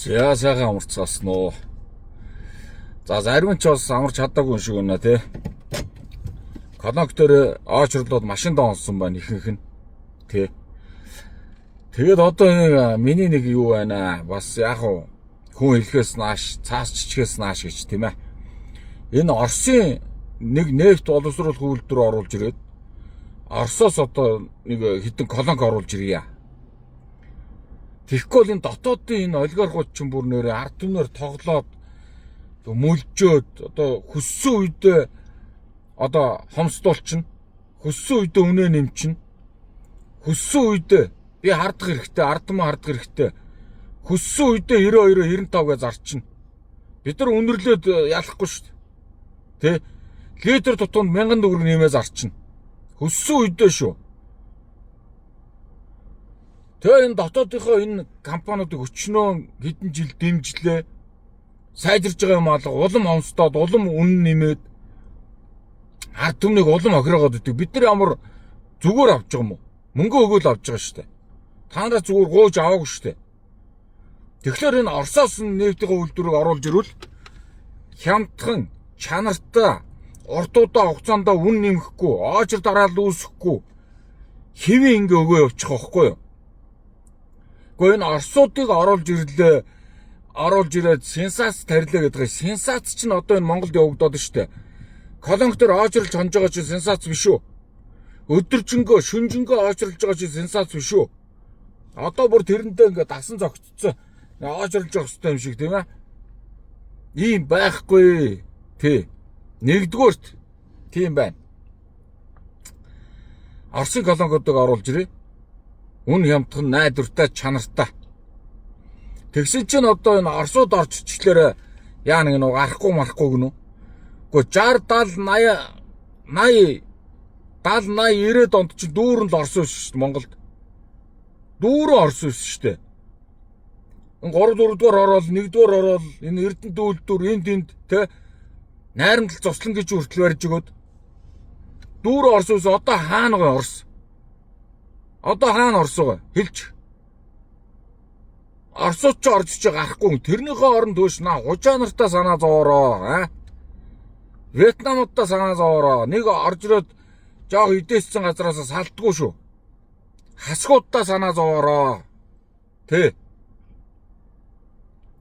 За сайхан амарцгаасан уу. За зарим нь ч бас амарч чадаагүй юм шиг байна тий. Колонк дээр оочирлоод машин донсон байна ихэнх нь. Тий. Тэгээд одоо нэг миний нэг юу байна. Бас яг уу хүн хэлхээс нааш, цаас чичгээс нааш гэж тийм ээ. Энэ Оросын нэг нефть боловсруулах үйлдвэр оруулж ирээд Оросоос одоо нэг хитэн колонк оруулж ирье. Тэгэхгүй бол энэ дотоодын энэ олигархууд ч бүр нэрээ ард түмнэр тоглоод мүлжөөд одоо хөссөн үедээ одоо хомсдуулчихна. Хөссөн үедээ үнэ нэмчин. Хөссөн үедээ би хардах хэрэгтэй, ард түмэн хардах хэрэгтэй. Хөссөн үедээ 92 95 гэж зарчна. Бид нар үнэрлээд ялахгүй шүү дээ. Тэ? Литр тутамд 1000 төгрөг нэмээ зарчна. Хөссөн үедээ шүү. Тэгээ энэ дотоодынхоо энэ компаниудыг өчнөө хэдэн жил дэмжлээ. Сайжирж байгаа юм алга улам хомсдоод улам үнэн нэмээд ард түмнийг улам охироогоод идэг. Бид нар ямар зүгээр авч байгаа юм уу? Мөнгө өгөөл авч байгаа шүү дээ. Та нараас зүгээр гууж аваагүй шүү дээ. Тэгэхээр энэ Оросоос нефтийн үйлдвэрийг оруулж ирвэл хямдхан, чанартай, уртуудаа хугацаанд үн нэмэхгүй, оочир дараал үүсэхгүй хэвийн ингээ өгөө явчих واخгүй юу? Гэхдээ энэ Оросуудыг оруулж ирлээ, оруулж ирээд сенсац тарилаа гэдэг нь сенсац чинь одоо энэ Монголд явагдаад шүү дээ. Колонк дээр оочирлж хонж байгаа чинь сенсац биш үү? Өдөржингөө, шүнжэнгөө оочирлж байгаа чинь сенсац биш үү? Одоо бүр тэрэндээ ингээ дасан зогтцсон. Оочирлж явах хэрэгтэй юм шиг тийм ээ. Ийм байхгүй. Тий. Нэгдүгüүрт тийм байна. Оросын колонкуудыг оруулж ирээ. Үн хямдхан, найдвартай, чанартай. Тэгсэн чинь одоо энэ Оросууд орччихлээрэ яа нэг нөө гарахгүй марахгүй гэнэ үү? Гэхдээ 60 70 80 80 70 80 90-ад онд чинь дүүрэн л Орос байсан шүү дээ Монголд. Дүүрэн Орос байсан шүү дээ. Энэ 3 4 дугаар ороод 1 дугаар ороод энэ Эрдэнэт үйлдвэр энд тэнд тэ найрамдал зуслан гэж хүртэл барьж өгөөд дүүрэн Орос байсан. Одоо хаана гой Орос? Одоо хаана Орос байгаа? Хэлж. Оросууд ч орж ч гарахгүй. Тэрнийхээ оронд дөөш наа хужаа нартаа санаа зовоороо, аа. Вьетнамудаа санаа зовоороо. Нэг орж ирээд жоох идээссэн газараас салтдаггүй шүү. Хасгуудаа санаа зовоороо. Тэ.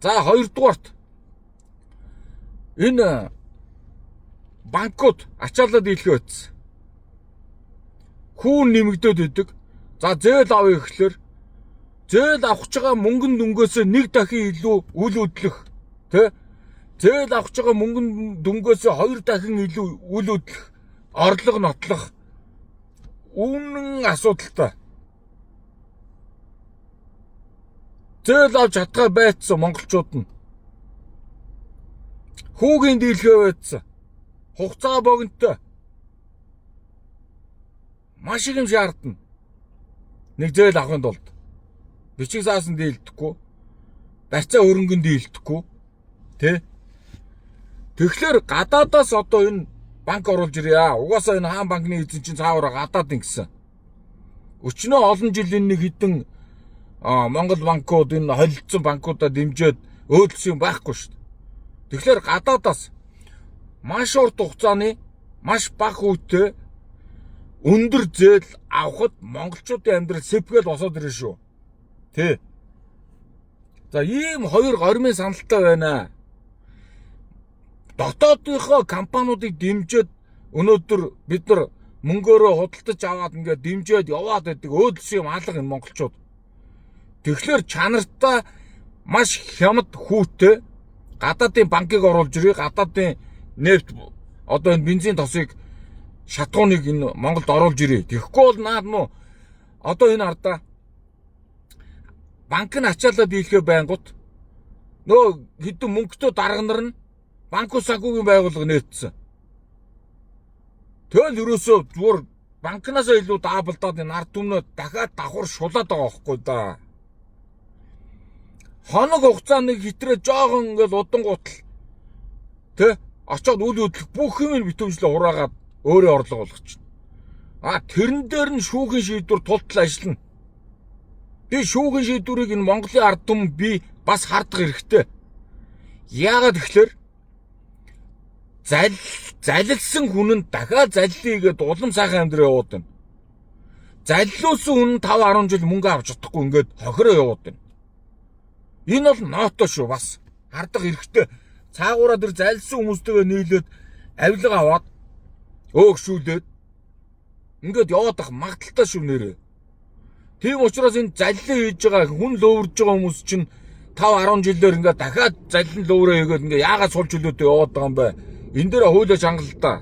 За хоёрдугаарт энэ банкуд ачаалал дийлхээ өтсөн. Хүүн нэмэгдээд идэг. За зээл авъя гэхлээр зээл авах гэж байгаа мөнгөн дүнгээс нэг дахин илүү үл хөдлөх тэ зээл авах гэж байгаа мөнгөн дүнгээс хоёр дахин илүү үл хөдлөх орлого нотлох үнэн асуудалтай. Зээл авч чадгаа байцсан монголчууд нь хүүгийн дийлхээ байцсан. Хугацаа богинотой. Маш их юм шаардна. Нэг зээл авахын тулд бичиг заасан дийлдэхгүй, барьцаа хөрөнгөн дийлдэхгүй, тэ? Тэгэхээр гадаадаас одоо энэ банк оруулж ирье. Угаасаа энэ хаан банкны эзэн чинь цаавар гадаад ингэсэн. Өчнөө олон жил энэ нэг хитэн Монгол банкуд энэ холилдсон банкудаа дэмжиэд өөдөлсөн юм байхгүй шүү дээ. Тэгэхээр гадаадаас маш урт хугацааны маш бага хүүтэй өндөр зээл авахд монголчуудын амьдрал сэвгээл босоод ирнэ шүү. Тэ. За ийм хоёр гормын саналтай байна. Дотоодынхоо компаниудыг дэмжиэд өнөөдөр бид нар мөнгөөрөө худалдаж аваад ингээд дэмжиэд яваад байдаг өөдөлсөн юм алга энэ монголчууд. Тэгэхээр чанартай маш хямд хүүтэй гадаадын банкыг оруулж ирээ, гадаадын нефть одоо энэ бензин тосыг шатгууныг энэ Монголд оруулж ирээ. Тэгэхгүй бол наад мó одоо энэ ардаа банк нь ачаалаа дийлхээ байнгут нөө хэдэн мөнгөтэй дарга нар нь банк санхүүгийн байгууллага нээсэн. Тэгэл ерөөсөө зүгээр банкнасаа илүү даблдаад энэ ард түмнээ дахиад давхар шулаад байгаа байхгүй да. Хоног хугацааны хитрээ жоохон ингээл удан гутал тэ очоод үл хөдлөх бүх юм битүүмжлээ хураагаад өөрөө орлого болгочихно. А тэрэн дээр нь шүүхийн шийдвэр тултал ажиллана. Би шүүхийн шийдвэрийг энэ Монголын ард түмэн би бас хардах хэрэгтэй. Яагаад гэхээр залилсан хүн нь дахиад заллий гээд улам сайхан амьдрал явууд байна. Заллиулсан хүн нь 5 10 жил мөнгө авч чадахгүй ингээд хохироо явууд байна. Энэ бол ноото шүү, бас хардах хэрэгтэй. Цаагаараа тэр залсан хүмүүстэйгээ нийлээд авилга аваад өөгшүүлээд ингээд яваад ах магадaltaй шүү нэрээ. Тийм учраас энэ заллин хийж байгаа, хүн лөөвөрж байгаа хүмүүс чинь 5 10 жилээр ингээд дахиад заллин лөөрөө хийгээд ингээд яагаад сул чөлөөтэй яваад байгаа юм бэ? Энэ дээр хуулиа чангалаа та.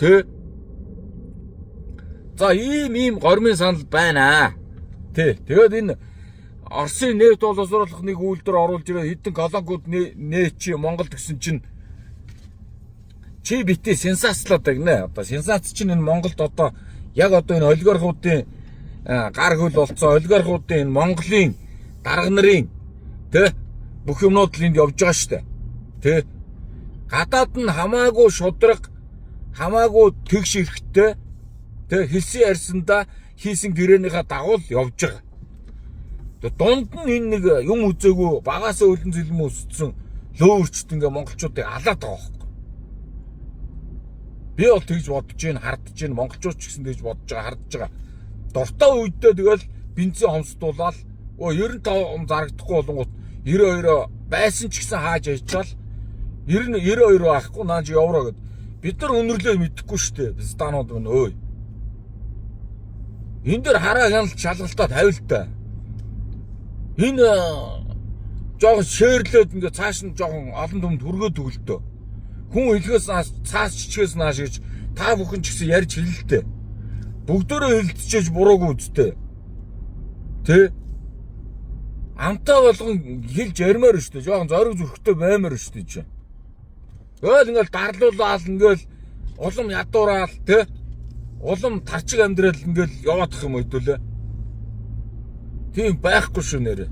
Тэ? За, ийм гормын санал байна. Тэ. Тэгээд энэ Оросын нефть боловсруулах нэг үйлдвэр оруулж ирээд хэдэн колонкууд нээчи Монголд гэсэн чинь чи битээ сенсацлаад гинэ. Одоо сенсац чинь энэ Монголд одоо яг одоо энэ олигархуудын гар хөл болцсон, олигархуудын, энэ Монголын дарга нарын, тэ, бүх юмнууд л энд явж байгаа штэ. Тэ. Гадаад нь хамаагүй шудраг, хамаагүй тэгш эрэхтэй, тэ, хэлсэн ярьсандаа хийсэн гэрээнийхаа дагуу л явж байгаа. Тэгээ дунд нь энэ нэг юм үзээгүй, багасаа өлөн зэлмэн өссөн лөөрчт ингээ монголчуудыг алаад байгаа байхгүй. Би бол тэгж бодож гин, хардж гин, монголчууд ч гэсэн тэгж бодож байгаа, хардж байгаа. Дуртай үедээ тэгэл бензин хомсдуулаад, өө, 95 зарагдахгүй болонгууд 92 байсан ч гэсэн хааж ячаал 90 92 байхгүй наа чи евро гэд. Бид нар өнөрлөө мэдэхгүй шүү дээ. Бистанууд мөн өө. Энэ дээр хараа хяналт шалгалтаа тавилтаа. Энэ жоохон шеэрлээд ингээ цааш нь жоохон олон түмэнд хүргээд өгөлтөө. Хүн хэлхээс нааш, цааш чичгээс нааш гэж та бүхэн ч гэсэн ярьж хэлэлтэй. Бүгдөө хэлэлцээж буруугүй үсттэй. Тэ? Амтаа болгон хэлж ярмаар шүү дээ. Жоохон зориг зүрхтэй баймаар шүү дээ чи. Тэгэл ингээл дарлуулаад, ингээл улам ядуураал, тэ? Улам тарчиг амьдрал ингээл яваадах юм өдөлөө. Тийм байхгүй шүү нэрээ.